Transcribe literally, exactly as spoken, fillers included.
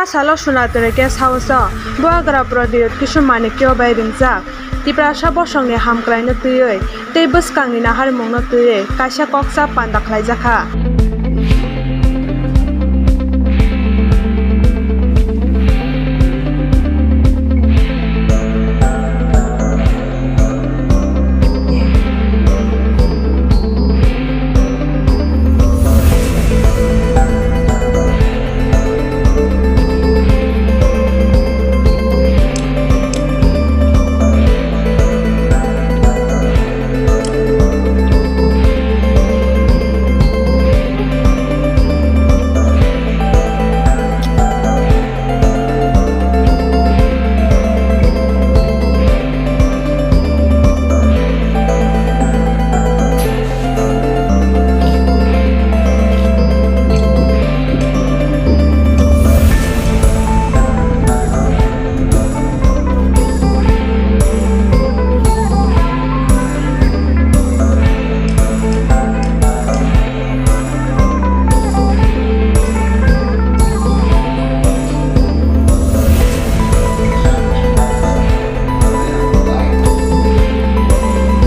Salo Sonaton Guest House o Bubagra Pradyot Kishore Manikya bai ringjak Tiprasa bosongni hamkraino twiwi tei bwskangni naharmungno twiwi kaisa koksa panda khlaijakha.